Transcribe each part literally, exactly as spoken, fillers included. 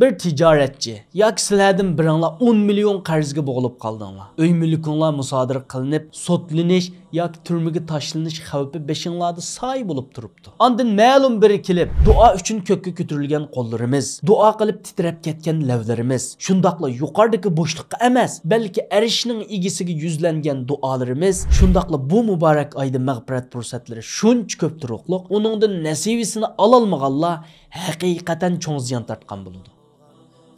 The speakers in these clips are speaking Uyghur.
بىر تىجارەتچى ياكى سىلەردىن بىرىڭلار ئون مىليون قەرزگە بوغۇلۇپ قالدىڭلار. ئۆي مۈلكۈڭلار مۇسادىرە قىلىنىپ، سوتلىنىش ياكى تۈرمىگە تاشلىنىش خەۋپى بېشىڭلاردا سايە بولۇپ تۇرۇپتۇ. ئاندىن مەلۇم بىرى كېلىپ، دۇئا ئۈچۈن كۆككە كۆتۈرۈلگەن قوللىرىمىز، دۇئا قىلىپ تىترەپ كەتكەن لەۋلىرىمىز، شۇنداقلا يۇقىرىدىكى بوشلۇققا ئەمەس، بەلكى ئەرشنىڭ ئىگىسىگە يۈزلەنگەن دۇئالىرىمىز، شۇنداقلا بۇ مۇبارەك ئايدا مەغپىرەت پۇرسەتلىرى شۇنچە كۆپ تۇرۇقلۇق، ئۇنىڭدىن نەسىۋىسىنى ئالالمىغانلار ھەقىقەتەن چوڭ زىيان تارتقان بولىدۇ.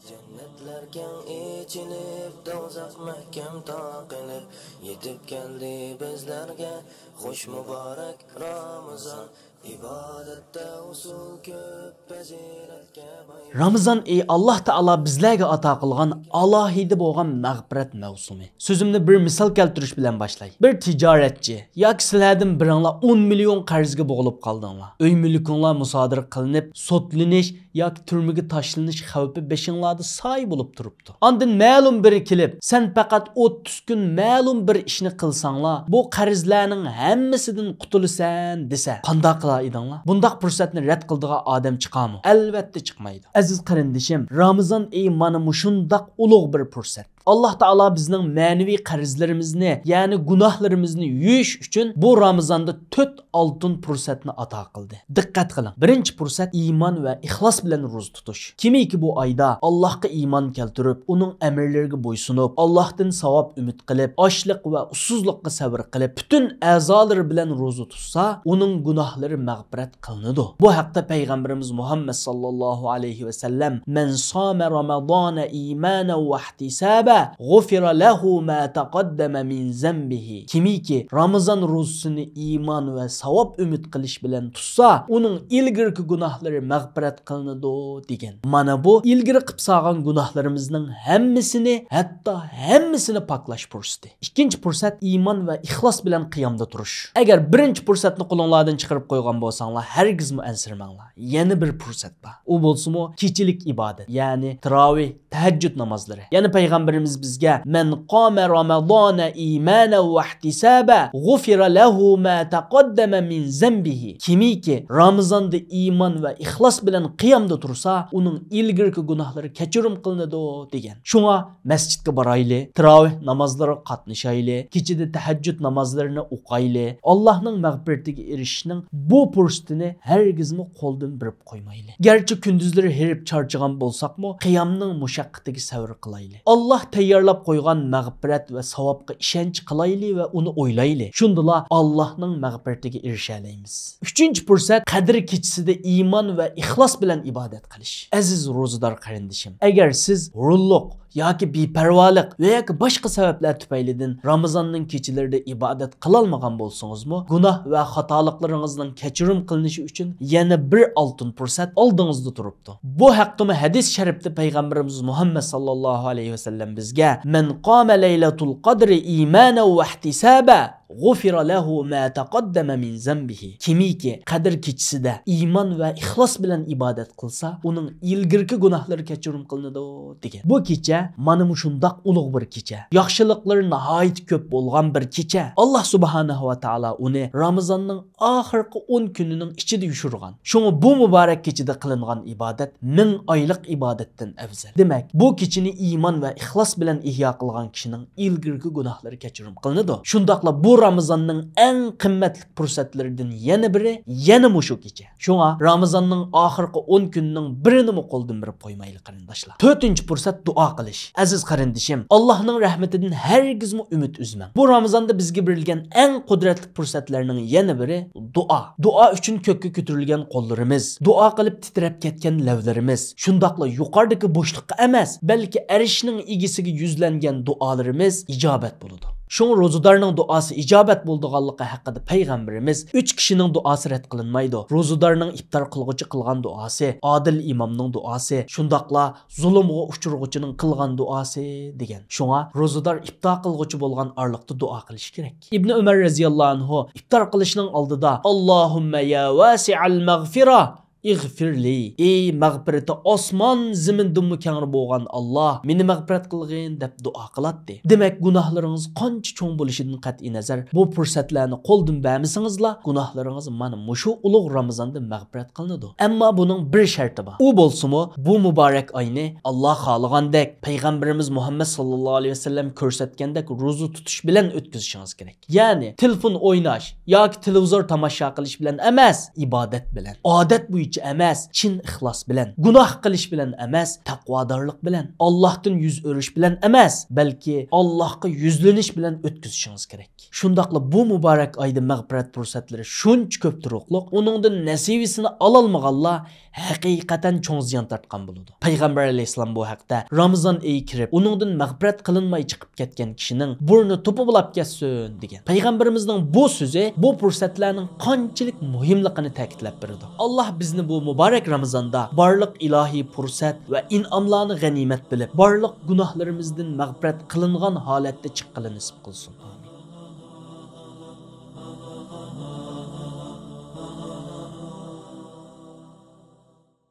جەننەتلەر كەڭ ئېچىلىپ، دوزاخ مەھكەم تاقىلىپ، يېتىپ كەلدى بىزلەرگە خۇش مۇبارەك رامىزان. ئىبادەتتە ئۇسۇل كۆپ، پەزىلەتكە باي. رامىزان ئېيى ئاللاھ تائالا بىزلەرگە ئاتا قىلغان ئالاھىدە بولغان مەغپىرەت مەۋسۇمى. سۆزۈمنى بىر مىسال كەلتۈرۈش بىلەن باشلاي. بىر تىجارەتچى ياكى سىلەردىن بىرىڭلار ئون مىليون قەرزگە بوغۇلۇپ قالدىڭلار. ئۆي مۈلكۈڭلار مۇسادىرە قىلىنىپ، سوتلىنىش ياكى تۈرمىگە تاشلىنىش خەۋپى بېشىڭلاردا سايە بولۇپ تۇرۇپتۇ. ئاندىن مەلۇم بىرى كېلىپ، سەن پەقەت ئوتتۇز كۈن مەلۇم بىر ئىشنى قىلساڭلا، بۇ قەرزلەرنىڭ ھەممىسىدىن قۇتۇلىسەن دېسە، قانداق قىلار ئىدىڭلار؟ بۇنداق پۇرسەتنى رەت قىلىدىغان ئادەم چىقارمۇ؟ ئەلۋەتتە چىقمايدۇ. ئەزىز قېرىندىشىم، رامىزان ئېيى مانا مۇشۇنداق ئۇلۇغ بىر پۇرسەت. ئاللاھ تائالا بىزنىڭ مەنىۋى قەرزلىرىمىزنى، يەنى گۇناھلىرىمىزنى يۇيۇش ئۈچۈن بۇ رامىزاندا تۆت ئالتۇن پۇرسەتنى ئاتا قىلدى. دىققەت قىلىڭ، بىرىنچى پۇرسەت ئىمان ۋە ئىخلاس بىلەن روزا تۇتۇش. كىمكى بۇ ئايدا ئاللاھقا ئىمان كەلتۈرۈپ، ئۇنىڭ ئەمىرلىرىگە بويسۇنۇپ، ئاللاھتىن ساۋاب ئۈمىد قىلىپ، ئاچلىق ۋە ئۇسسۇزلۇققا سەۋر قىلىپ، پۈتۈن ئەزالىرى بىلەن روزا تۇتسا، ئۇنىڭ گۇناھلىرى مەغپىرەت قىلىنىدۇ. بۇ ھەقتە پەيغەمبىرىمىز مۇھەممەد ساللاللاھۇ ئەلەيھى ۋەسەللەم، مەن سامە رامەزانە ئىمانەن ۋەھتىسابە، غۇفىرە لەھۇ ما تەقەددەمە مىن زەنبىھى. كىمكى رامىزان روزىسىنى ئىمان ۋە ساۋاب ئۈمىد قىلىش بىلەن تۇتسا، ئۇنىڭ ئىلگىرىكى گۇناھلىرى مەغپىرەت قىلىنىدۇ، دېگەن. مانا بۇ ئىلگىرى قىلىپ سالغان گۇناھلىرىمىزنىڭ ھەممىسىنى، ھەتتا ھەممىسىنى پاكلاش پۇرسىتى. ئىككىنچى پۇرسەت ئىمان ۋە ئىخلاس بىلەن قىيامدا تۇرۇش. ئەگەر بىرىنچى پۇرسەتنى قولۇڭلاردىن چىقىرىپ قويغان بولساڭلار، ھەرگىزمۇ ئەنسىرىمەڭلار. يەنە بىر پۇرسەت بار. ئۇ بولسىمۇ كېچىلىك ئىبادەت، يەنى تىراۋىھ، تەھەججۇد نامازلىرى. يەنە پەيغەمبىرىمىز بىزگە، مەن قامە رامەزانە ئىمانەن ۋەھتىسابە، غۇفىرە لەھۇ ما تەقەددەمە مىن زەنبىھى. كىمكى رامىزاندا ئىمان ۋە ئىخلاس بىلەن قىيامدا تۇرسا، ئۇنىڭ ئىلگىرىكى گۇناھلىرى كەچۈرۈم قىلىنىدۇ، دېگەن. شۇڭا مەسچىتكە بارايلى، تىراۋىھ نامازلىرىغا قاتنىشايلى، كېچىدە تەھەججۇد نامازلىرىنى ئوقايلى. ئاللاھنىڭ مەغپىرىتىگە ئېرىشىشنىڭ بۇ پۇرسىتىنى ھەرگىزمۇ قولدىن بېرىپ قويمايلى. گەرچە كۈندۈزلىرى ھېرىپ چارچىغان بولساقمۇ، قىيامنىڭ مۇشەققىتىگە سەۋر قىلايلى. ئاللاھ تەييارلاپ قويغان مەغپىرەت ۋە ساۋابقا ئىشەنچ قىلايلى ۋە ئۇنى ئويلايلى. شۇندىلا ئاللاھنىڭ مەغپىرىتىگە ئېرىشەلەيمىز. ئۈچىنچى پۇرسەت، قەدىر كېچىسىدە ئىمان ۋە ئىخلاس بىلەن ئىبادەت قىلىش. ئەزىز روزىدار قېرىندىشىم، ئەگەر سىز ھۇرۇنلۇق ياكى بىپەرۋالىق ۋە ياكى باشقا سەۋەبلەر تۈپەيلىدىن رامىزاننىڭ كېچىلىرىدە ئىبادەت قىلالمىغان بولسىڭىزمۇ، گۇناھ ۋە خاتالىقلىرىڭىزنىڭ كەچۈرۈم قىلىنىشى ئۈچۈن يەنە بىر ئالتۇن پۇرسەت ئالدىڭىزدا تۇرۇپتۇ. بۇ ھەقتىمۇ ھەدىس شەرىپتە پەيغەمبىرىمىز مۇھەممەد ساللاللاھۇ ئەلەيھى ۋەسەللەم بىزگە، مەن قامە لەيلەتۇل قەدرى ئىمانەن ۋەھتىسابە، غۇفىرە لەھۇ ما تەقەددەمە مىن زەنبىھى. كىمكى قەدىر كېچىسىدە ئىمان ۋە ئىخلاس بىلەن ئىبادەت قىلسا، ئۇنىڭ ئىلگىرىكى گۇناھلىرى كەچۈرۈم قىلىنىدۇ، دېگەن. بۇ كېچە مانا مۇشۇنداق ئۇلۇغ بىر كېچە. ياخشىلىقلىرى ناھايىتى كۆپ بولغان بىر كېچە. ئاللاھ سۇبھانەھۇ ۋە تائالا ئۇنى رامىزاننىڭ ئاخىرقى ئون كۈنىنىڭ ئىچىدە يوشۇرغان. شۇڭا بۇ مۇبارەك كېچىدە قىلىنغان ئىبادەت مىڭ ئايلىق ئىبادەتتىن ئەۋزەل. دېمەك، بۇ كېچىنى ئىمان ۋە ئىخلاس بىلەن ئىھيا قىلغان كىشىنىڭ ئىلگىرىكى گۇناھلىرى كەچۈرۈم قىلىنىدۇ. شۇنداقلا بۇ رامىزاننىڭ ئەڭ قىممەتلىك پۇرسەتلىرىدىن يەنە بىرى، يەنە مۇشۇ كېچە. شۇڭا رامىزاننىڭ ئاخىرقى ئون كۈنىنىڭ بىرىنىمۇ قولدىن بېرىپ قويمايلى، قېرىنداشلار. تۆتىنچى پۇرسەت دۇئا قىلىش. ئەزىز قېرىندىشىم، ئاللاھنىڭ رەھمىتىدىن ھەرگىزمۇ ئۈمىد ئۈزمەڭ. بۇ رامىزاندا بىزگە بېرىلگەن ئەڭ قۇدرەتلىك پۇرسەتلەرنىڭ يەنە بىرى دۇئا. دۇئا ئۈچۈن كۆككە كۆتۈرۈلگەن قوللىرىمىز، دۇئا قىلىپ تىترەپ كەتكەن لەۋلىرىمىز، شۇنداقلا يۇقىرىدىكى بوشلۇققا ئەمەس، بەلكى ئەرشنىڭ ئىگىسىگە يۈزلەنگەن دۇئالىرىمىز ئىجابەت بولىدۇ. شۇڭا روزىدارنىڭ دۇئاسى ئىجابەت بولىدىغانلىقى ھەققىدە پەيغەمبىرىمىز، ئۈچ كىشىنىڭ دۇئاسى رەت قىلىنمايدۇ. روزىدارنىڭ ئىپتار قىلغۇچى قىلغان دۇئاسى، ئادىل ئىمامنىڭ دۇئاسى، شۇنداقلا زۇلۇمغا ئۇچرىغۇچىنىڭ قىلغان دۇئاسى، دېگەن. شۇڭا روزىدار ئىپتار قىلغۇچى بولغان ئارىلىقتا دۇئا قىلىشى كېرەك. ئىبنى ئۆمەر رەزىياللاھۇ ئەنھۇ ئىپتار قىلىشنىڭ ئالدىدا، ئاللاھۇممە يا ۋاسىئەل مەغفىرە، ئىغفىرلى، ئەي مەغپىرىتى ئاسمان زېمىندىنمۇ كەڭرى بولغان ئاللا، مېنى مەغپىرەت قىلغىن دەپ دۇئا قىلاتتى. دېمەك، گۇناھلىرىڭىز قانچە چوڭ بولۇشىدىن قەتئىينەزەر، بۇ پۇرسەتلەرنى قولدىن بەرمىسىڭىزلا، گۇناھلىرىڭىز مانا مۇشۇ ئۇلۇغ رامىزاندا مەغپىرەت قىلىنىدۇ. ئەمما بۇنىڭ بىر شەرتى بار. ئۇ بولسىمۇ، بۇ مۇبارەك ئاينى ئاللا خالىغاندەك، پەيغەمبىرىمىز مۇھەممەد ساللاللاھۇ ئەلەيھى ۋەسەللەم كۆرسەتكەندەك روزا تۇتۇش بىلەن ئۆتكۈزۈشىڭىز كېرەك. يەنى تېلېفون ئويناش ياكى تېلېۋىزور تاماشا قىلىش بىلەن ئەمەس، ئىبادەت بىلەن. ئادەت بويىچە ئەمەس، چىن ئىخلاس بىلەن. گۇناھ قىلىش بىلەن ئەمەس، تەقۋادارلىق بىلەن. ئاللاھتىن يۈز ئۆرۈش بىلەن ئەمەس، بەلكى ئاللاھقا يۈزلىنىش بىلەن ئۆتكۈزۈشىڭىز كېرەك. شۇنداقلا بۇ مۇبارەك ئايدا مەغپىرەت پۇرسەتلىرى شۇنچە كۆپ تۇرۇقلۇق، ئۇنىڭدىن نەسىۋىسىنى ئالالمىغانلار ھەقىقەتەن چوڭ زىيان تارتقان بولىدۇ. پەيغەمبەر ئەلەيھىسسالام بۇ ھەقتە، رامىزان ئېيى كىرىپ، ئۇنىڭدىن مەغپىرەت قىلىنماي چىقىپ كەتكەن كىشىنىڭ بۇرنى توپا بولاپ كەتسۇن، دېگەن. پەيغەمبىرىمىزنىڭ بۇ سۆزى بۇ پۇرسەتلەرنىڭ قانچىلىك مۇھىملىقىنى تەكىتلەپ بېرىدۇ. ئاللا بىزنى بۇ مۇبارەك رامىزاندا بارلىق ئىلاھىي پۇرسەت ۋە ئىنئاملارنى غەنىيمەت بىلىپ، بارلىق گۇناھلىرىمىزدىن مەغپىرەت قىلىنغان ھالەتتە چىققىلى نېسىپ قىلسۇن.